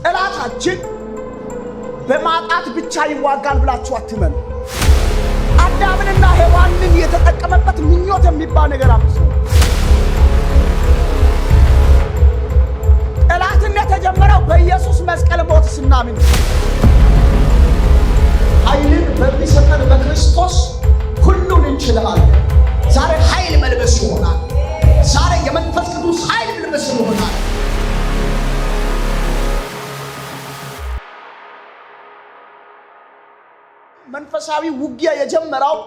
ጠላታችን በማጣት ብቻ ይዋጋል ብላችሁ አትመኑ። አዳምንና ሔዋንን የተጠቀመበት ምኞት የሚባል ነገር አምጥቶ ጠላትነት የተጀመረው በኢየሱስ መስቀል ሞት ስናምን፣ ኃይልን በሚሰጠን በክርስቶስ ሁሉን እንችላለን። ዛሬ ኃይል መልበስ ይሆናል። ዛሬ የመንፈስ ቅዱስ ኃይል መልበስ ይሆናል። መንፈሳዊ ውጊያ የጀመረው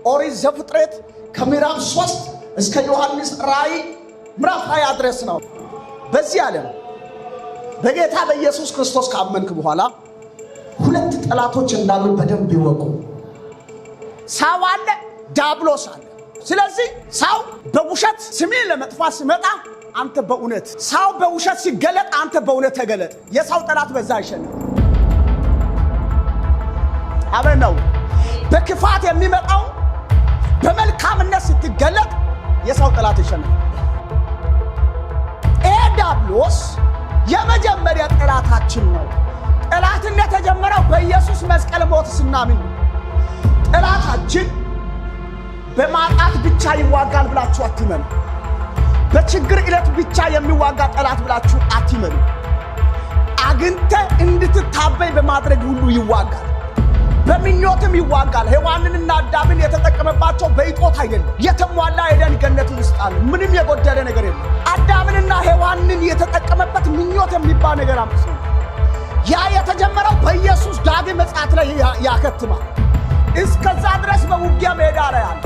ኦሪት ዘፍጥረት ከምዕራፍ 3 እስከ ዮሐንስ ራእይ ምዕራፍ 20 ድረስ ነው። በዚህ ዓለም በጌታ በኢየሱስ ክርስቶስ ካመንክ በኋላ ሁለት ጠላቶች እንዳሉ በደንብ ይወቁ። ሰው አለ፣ ዲያብሎስ አለ። ስለዚህ ሰው በውሸት ስሜን ለመጥፋት ሲመጣ አንተ በእውነት፣ ሰው በውሸት ሲገለጥ አንተ በእውነት ተገለጥ። የሰው ጠላት በዛ አይሸንፍ። አሜን ነው። በክፋት የሚመጣው በመልካምነት ስትገለጥ የሰው ጠላት ይሸነፋል። ይሄ ዲያብሎስ የመጀመሪያ ጠላታችን ነው። ጠላትነት የተጀመረው በኢየሱስ መስቀል ሞት ስናምን ነው። ጠላታችን በማጣት ብቻ ይዋጋል ብላችሁ አትመኑ። በችግር ዕለት ብቻ የሚዋጋ ጠላት ብላችሁ አትመኑ። አግኝተ እንድትታበይ በማድረግ ሁሉ ይዋጋል። በምኞትም ይዋጋል። ሔዋንንና አዳምን የተጠቀመባቸው በእጦት አይደለም። የተሟላ ኤደን ገነት ውስጥ አለ። ምንም የጎደለ ነገር የለም። አዳምንና ሔዋንን የተጠቀመበት ምኞት የሚባል ነገር አምጥቶ ያ የተጀመረው በኢየሱስ ዳግም ምጽአት ላይ ያከትማል። እስከዛ ድረስ በውጊያ ሜዳ ላይ አለ።